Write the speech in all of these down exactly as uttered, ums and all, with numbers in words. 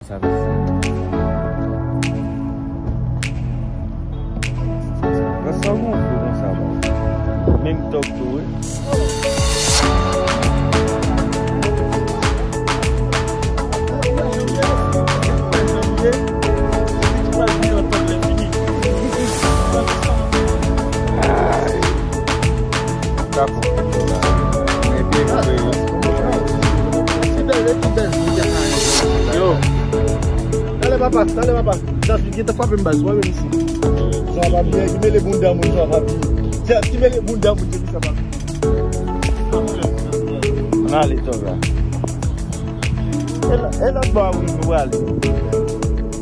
Sa vle di. Sa gon fou konsa, bon. Menm tòk tou, wi. Yo. Talè papa, talè papa. Sa fi gentan frape m baz, wè menm isi. Sa pa byen, ki mele bounda moun, sa pa byen. Sa ki mele bounda moun, se sa pa byen. Ann ale, tòg la. E lòt bò a wi nou prale.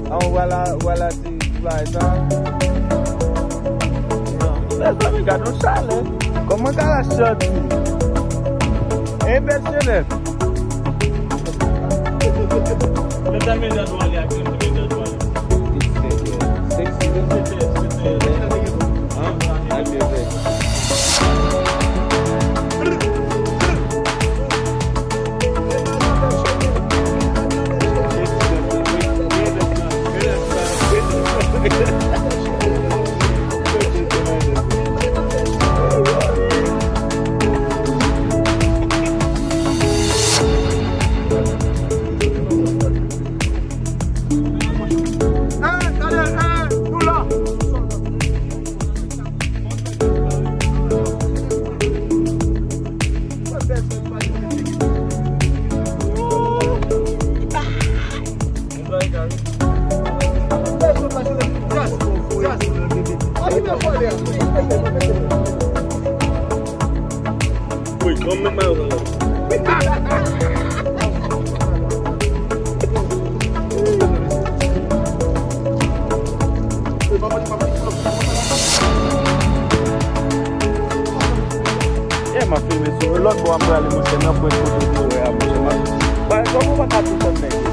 An, vwala, vwala. Bay sa. Mezanmi, gad yon chalè. Kòman Kalash santi? Enpesyonè. Mezanmi, gad yon ale ak yon mezanmi. Sexy, sexy. An? Ak de vè. Yeah, m ap filme sou lòt bò, m prale, monchè, nan pwent kote w te wè a, monchè. M ap, bay, kòman w pa ka tou tann nèg yo?